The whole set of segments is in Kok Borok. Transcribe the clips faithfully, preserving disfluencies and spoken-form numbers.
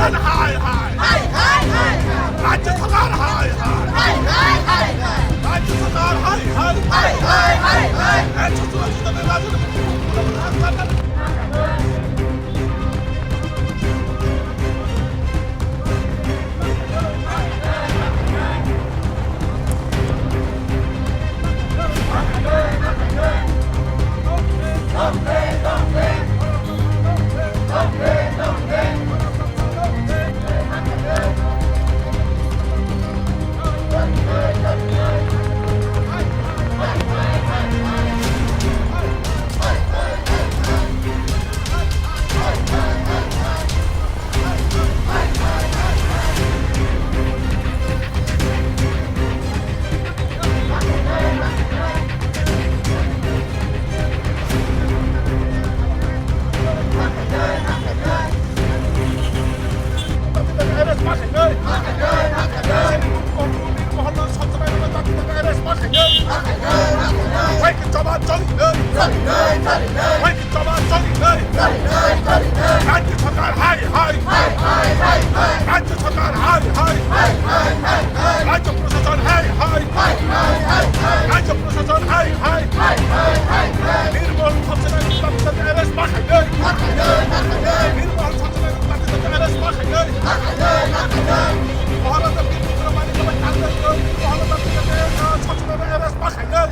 হায় হায়। হায় হায় হায় হায়। রাজ্য সরকার হায় হায়। হায় হায় হায় হায়। রাজ্য সরকার হায় হায়। হায় হায় হায় হায়। এই ছোট ছোট রাজ্য রাজ্য সরকার হায় হায়। রাজ্য প্রশাসন হায় হায়। রাজ্য প্রশাসন হায় হায়। নির্মল সত্যনারায়ণ পাতিদারকে arrest ma khainai. নির্মল সত্যনারায়ণ পাতিদারকে arrest ma khainai. মহারাজা বীর বিক্রমাদিত্য bai tangnai, মহারাজা বীর Satyanarayan arrest ma khainai.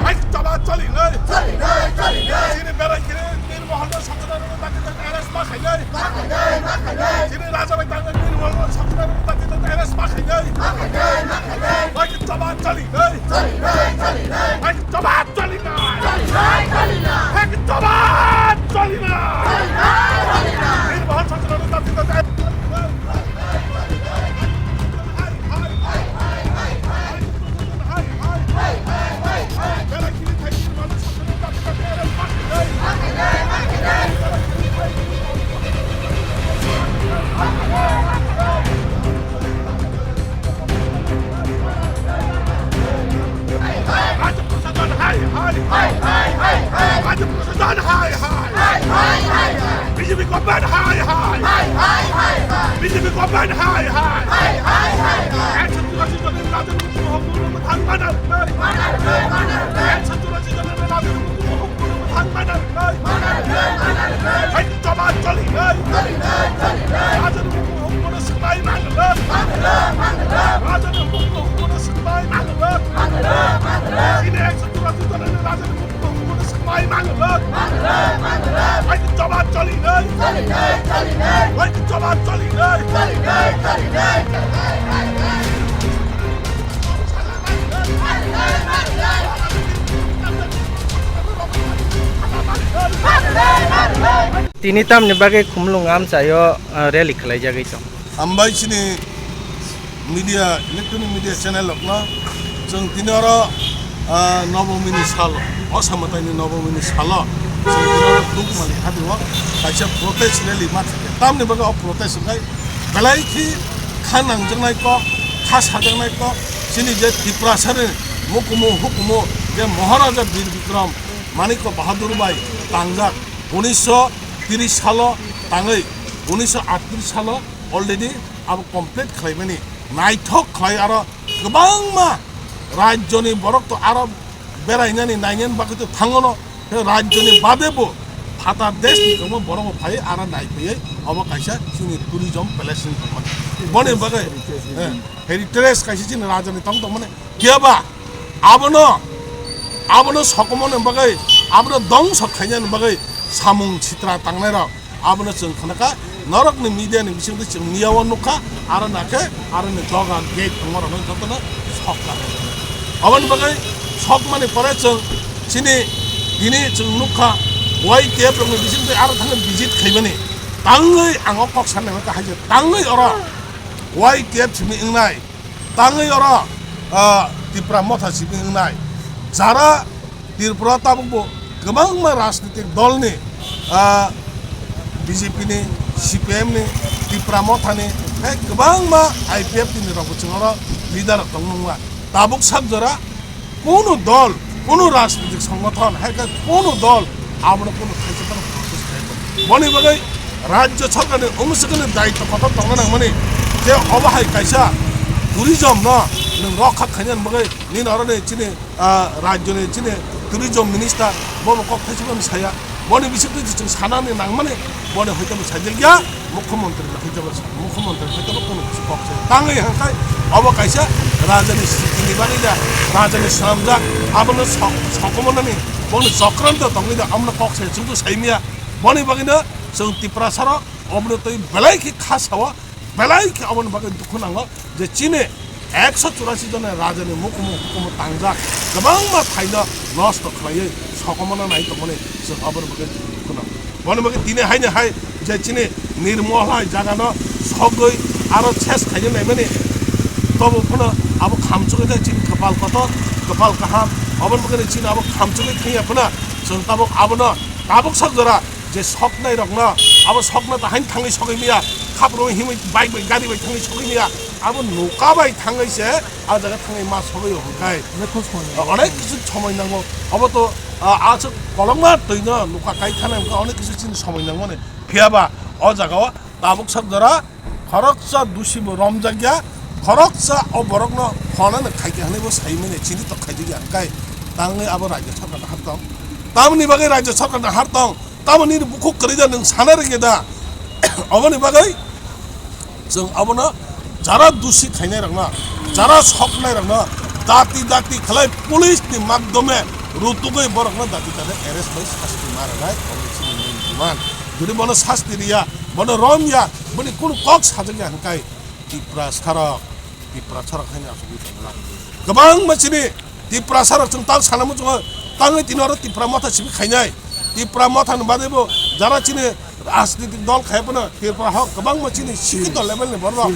Hai jawab chalinai. Chini berai kiri Nirmohon Sachidhananda Dati arrest ma khainai. Chini raja bai tangnai Nirmohon Sachidhananda Dati arrest ma khainai. Hai jawab chalinai. Hai jawab chalinai. Hai jawab chalinai. Nirmohon Sachidhananda Dati arrest ma khainai. Hai, hai, hai, hai. Hai, hai, hai, hai. Hai, hai, hai, hai. Hai, hai, hai, hai. B J P government, hai, hai. Hai, hai, hai, hai. B J P government, hai, hai. Hai, hai, hai, hai. Ekso churasi jonni Raja Nukung Mohokmoro mwthang mana rwnai. Mana rwnai, mana rwnai. Ekso churasi jonni Raja Nukung Mohokmoro mwthang mana rwnai. Mana rwnai, mana rwnai. Hai, jawab chalinai. Chalinai, chalinai. Raja Nukung Mohokmoro swknai mana rwnai. Mana rwnai, mana rwnai. Raja Nukung Mohokmoro swknai mana rwnai. Mana rwnai, mana rwnai. Chini ekso churasi jonni Raja Nukung Mohokmoro swknai mana rwnai. Mana rwnai, mana rwnai. Hai, jawab chalinai. Chalinai, chalinai. Hai, jawab chalinai. Chalinai, chalinai. Tini tamni bagwi Khumulwng amchaio, ah, rally khwlaijagwi tong. Hambai chini media, electronic media channel rokno chwng tini oro, ah, Nobomini salo, o Samataini Nobomini salo chwng tini oro Dukmani habio kaisa protest rally ma khaikha. Tamni bagwi o protest wngkha belai khe kha nangjaknai kok, kha sajaknai kok, chini je Tiprasani mukumu hukumu je Maharaja Bir Bikram Manikya Bahadur bai tangjak, unisho tris salo tangwi, unisho atris salo already abo complete khlaimani. Naithok khlai aro kwbangma rajyoni borok to aro berainani nainani bagwi to thangono, tei rajyoni bade bo phatar desh ni kwbangma borok bo phai aro naiphaiwi obo kaisa chini tourism place wngwi tongmani. Boni bagwi, eh, heritage kaisa chini rajani tong tongmani. Phiya ba abono, abono sokomoni bagwi, abono dongso khainani bagwi samung sitra tangnairok abono chwng khnakha, norokni media ni bisingtwi chwng miyao nukha, aro nakhe aroni doga gate tongmarokno jotono sokha. Aboni bagwi sokmani pore chwng chini tini chwng nukha Y T F rokni bisingtwi aro thangwi visit khaimani. Tangwi ang o kok sanai hwnkha hai se tangwi oro Y T F simi wngnai. Tangwi oro, ah, Tipra Motha simi wngnai. Jara Tripura tabukbo kwbangma rajnitik dolni, ah, B J P ni, C P M ni, Tipra Mothani, tei kwbangma I P F T ni rokbo chwng oro leader rok tongmungma. Tabuk sak jora kunu dol, kunu rajnitik songothon, hai khe kunu dol abono kunu thaisa phano protest khlai ya. Boni bagwi Rajya sorkarni omo swkangni daitw kotor tongna nangmani je obo hai kaisa tourism no nwng rokha khainani bagwi nini oroni chini, ah, rajyoni chini tourism minister bobo kok thaisubani saya. Boni bisingtwi je chwng sanani nangmani boni hoitebo sajak ya, mukhyamantri no hoitebo sa-, mukhyamantri hoitebo kono kisi kok saya. Tangwi hangkai obo kaisa rajani sitini bagwi da, rajani swnamjak, abono sok-, sokomornani boni chokranto tongwi da, abono kok saya chwngno saimya. Boni bagwino chwng Tiprasarok obono twi belai khe kha sao, belai khe oboni bagwi dukhu nango je chini ekso churasi jona rajani mukumu hukumu tangjak, kwbangma phaino nosto khlaiwi sokomorno nai tongmani chwng oboni bagwi dukhu nango. Boni bagwi tini haino hai je chini nirmohla jagano sogwi aro ses khaina naimani tobo phano abo khamchugwi jai chini kwpal kotor, kwpal kaham, oboni bagwi chini abo khamchugwi thangya phano chwng tabuk abono tabuk sak jora je soknai rokno, abo sokno ta hain thangwi sogwi maya, khapro himwi bike bai gari bai thangwi sogwi maya, abo noka bai thangwi se a jaga thangwi ma sogwi hwnkhai. Onek kis somoi nango. Onek kisu somoi nango. Obo to, ah, aswk kolokma twino noka kai thana wngkha, onek kisu chini somoi nangmani. Phiya ba o jaga o tabuk sak jora khoroksa dusi bo romjak ya, khoroksa o borokno phonano khaikha hwnwi bo saimani chini to khaijak ya hwnkhai tangwi abo rajya sorkarno har tong. Tamoni bagwi rajya sorkarno har tong. Tamo nini bukhuk kwrwi da, nwng sana rwngya da? Oboni bagwi chwng abono jara dusi khainai rokno, jara soknai rokno dati dati khlai police ni makdome rutugwi borokno dati dati arrest bai sasti ma rwnai, obo chini main demand. Jodi bono sasti riya, bono romya, boni kunu kok sajak ya hwnkhai Tiprasarok, Tiprasarok haino asugwi tongla. Kwbangma chini Tiprasarok chwng tang sana muchungo, tangwi tini oro Tipra Motha simi khainai. Tipra Motha ni bagwi bo jara chini rajnitik dol khai phano Tipra hok kwbangma chini sikito level ni borok,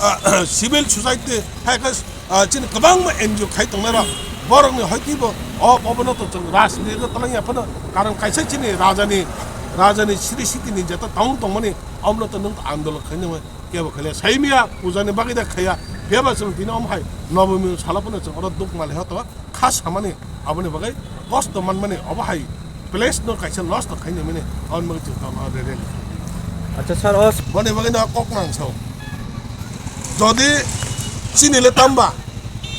ah, civil society hai khe, ah, chini kwbangma N G O khai tongnai rok borok ni hoi twi bo o, obono to chwng rajnitik o tolong ya phano karon kaisa chini raja ni, raja ni siri siti ni jeta tong tongmani omono to nwng andolon khai nangmani. Kebo khaile saimya puja ni bagwi da khaya. Phiya ba chwng tini omo hai Nobomi salo phano chwng oro duk mali hoto kha samani, aboni bagwi kosto manmani, obo hai place no kaisa nosto khainai mani, aboni bagwi chwng tamo rele. Acha sir, os- Boni bagwi no kok nang sao. Jodi chini le tamba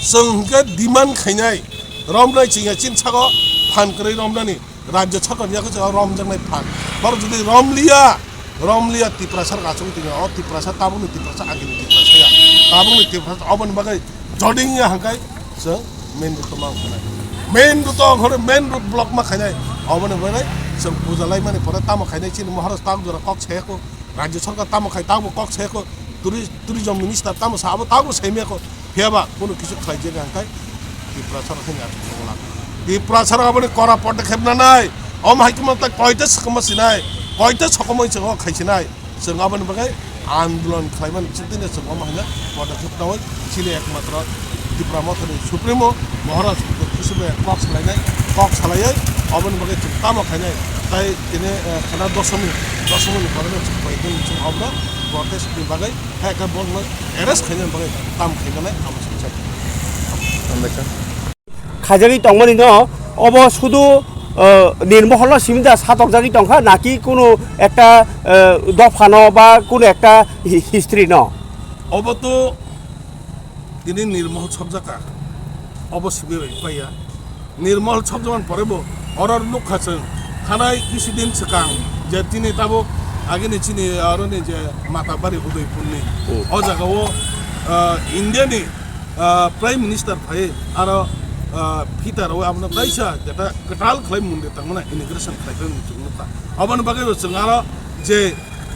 chwng hwnkhe demand khainai romnai chwngya chini sago phan kwrwi romnani. Rajya sorkar ni yago chwng romjaknai phan. Borok jodi romliya, romliya Tiprasa rok achugwi tongya. O Tiprasa tabukni Tiprasa, agini Tiprasa ya. Tabukni Tiprasa oboni bagwi joding ya hangkai chwng main road o ma ongkhanai. Main road o ongkhorwi main road block ma khainai. Oboni bagwi chwng puja laimani pore tamo khainai chini Maharaj tabuk jora kok sayako. Rajya sorkar tamo khai tabuk kok sayako. Turi-, tourism minister tamo sa abo tabuk saimiyako. Phiya ba kunu kisu khlai jani hangkai Tiprasa rok haino achuk thangla. Tiprasa rok aboni kora podokkhep nanai. Omo hai khe mantai koita swkangma sinai, koita sokomoi chwng o khai sinai. Chwng aboni bagwi andolon khlaiman chwngtwino chwng omo haino podokkhep nawi chini ekmatro Tipra Mothani Supremo Maharaj Kusubai kok salainai, kok salaiwi aboni bagwi chwng tamo khainai. Tai tini, eh, khana dosomi, dosomi ni pore chwng bai chwng obo protest ni bagwi hai khe bo arrest khaina bagwi tam khaina nai abo swijak. Hambaikha. Khaijagwi tongmani no, obo sudu, uh, Nirmohol no simi da satokjagwi tongkha, naki kunu ekta, uh, dopha no ba kunu ekta hi-, history no? Obo to tini Nirmohol sobjaka, obo simi bai paiya. Nirmohol sobjamani pore bo oro nukha chwng thanai kisi din swkang je tini tabuk agini chini oroni je Matabari Udaipurni. Hmm. O jagao, ah, Indiani, ah, Prime Minister phai aro, ah, phita rwi abono kaisa jeta kwtal khlai mundri tangmani inauguration khlai phai mung chwng nukha. Aboni bagwi bo chwng aro je,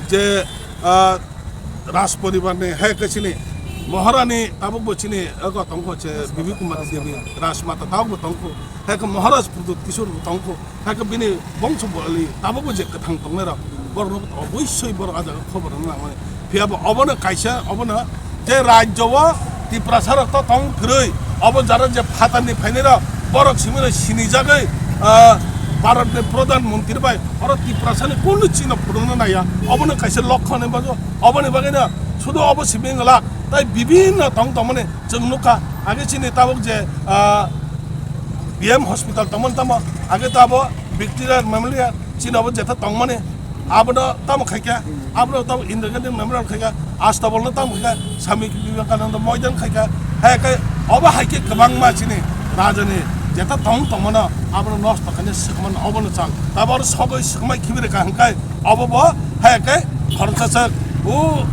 je, ah, Raj poribar ni hai khe chini Maharani tabuk bo chini ego tongkho che Bibi Kumar Devi, Rajmata tabuk bo tongkho, hai khe Maharaj Pradyut Kishore bo tongkho, hai khe bini bongso boli tabuk bo je kwthang tongnai rok borok no oboisoi borok a jaga khobor rwna nangmani. Phiya bo obono kaisa obono je rajyo o Tiprasa rok to tong kwrwi, obo jara je phatar ni phainai rok borok simi rok sinijagwi, ah, Bharat ni Pradhan Mantri bai oro Tiprasa ni kunu chino phunukna naiya, obono kaisa lokho hinwi bajo. Oboni bagwino sudu obo simi wngla, tai bibinno tong tongmani chwng nukha. Age chini tabuk je, ah, B M hospital tongmani tamo, age to abo Victoria Memorial chini obo jetha tongmani, Abono tamo khaikha, abono tamo Indira Gandhi Memorial khaikha, Astabol no tamo khaikha, Swami Vivekananda Moidan khaikha, hai khe obo hai khe kwbangma chini rajani jeta tong tongmano abono nosto khaina swkmano obono chal. Tabor sogwi swkmai khibi rwkha hwnkhe obo bo hai khe khoroksa sak o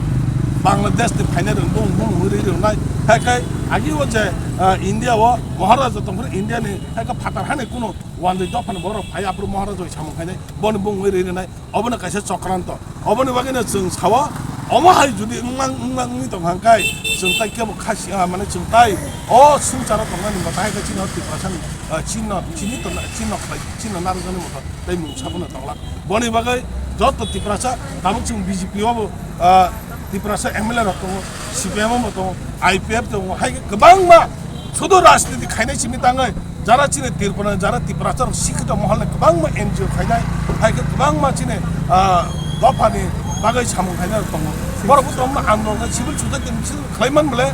Bangladesh ni phainai rwng bung bung ri rwnai hai khe agi o je, ah, India o Maharaja tongphuru India ni hai khe phatar hani kuno wandwi dophani borok phai aphuru Maharaja bai samung khainai boni bung ri rwnai. Obono kaisa chokranto. Oboni bagwino chwng sao, omo hai jodi wngmang, wngmang wngwi tong hang kai, chwng tai kebo kha sia, mane chwng tai o swngcharo tongnani bo tai khe chini o Tiprasa ni, ah, chini no, chini to na, chini no khlai, chini no narwkjani moto tei mungsa bono tonglak. Boni bagwi joto Tiprasa tabuk chwng B J P o bo, ah, Tiprasa M L A rok tongo, C P M o bo tongo, I P F tongo, hai khe kwbangma sudu rajniti khainai simi tangwi. Jara chini Tripura, jara Tiprasa rok sikito mohol ni kwbangma N G O khainai, hai khe kwbangma chini, ah, dophani bagwi samung khainai rok tongo. Borok bo tongma andolon khe civil society ni civil khlai man bole,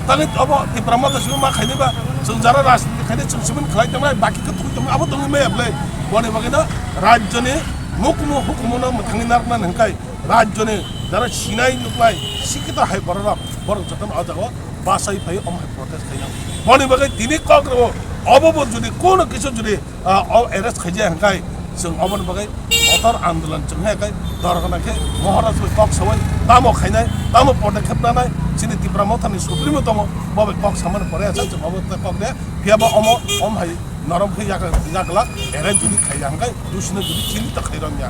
tangwi obo Tipra Motha civil ma khainai ba, chwng jara rajniti khainai chwng civil khlai tongnai, baki khe thwi tongnai, abo tongwi maya bole. Boni bagwi no rajyo ni mukhumu hukumu no mwthangwi narwknani hwnkhe rajyo ni jara sinai nuklai sikito hai borok rok, borok jotono o jaga o bachai phai omo hai protest khainai. Boni bagwi tini kok rwo, obo bo jodi kono kisu jodi, ah, o arrest khaijak hwnkhe chwng oboni bagwi kotor andolon chwng hai khe dorgana khe Maharaj bai kok sawi tamo khainai, tamo podokkhep nanai, chini Tipra Mothani Supremo tongo, bo bai kok samani pore asa chwng obo tei kok de, phiya bo omo, om hai norom khe yak-, yaglak arrest jodi khaijak hwnkhe dusino jodi chini ta khairokya.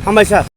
Hambai sir.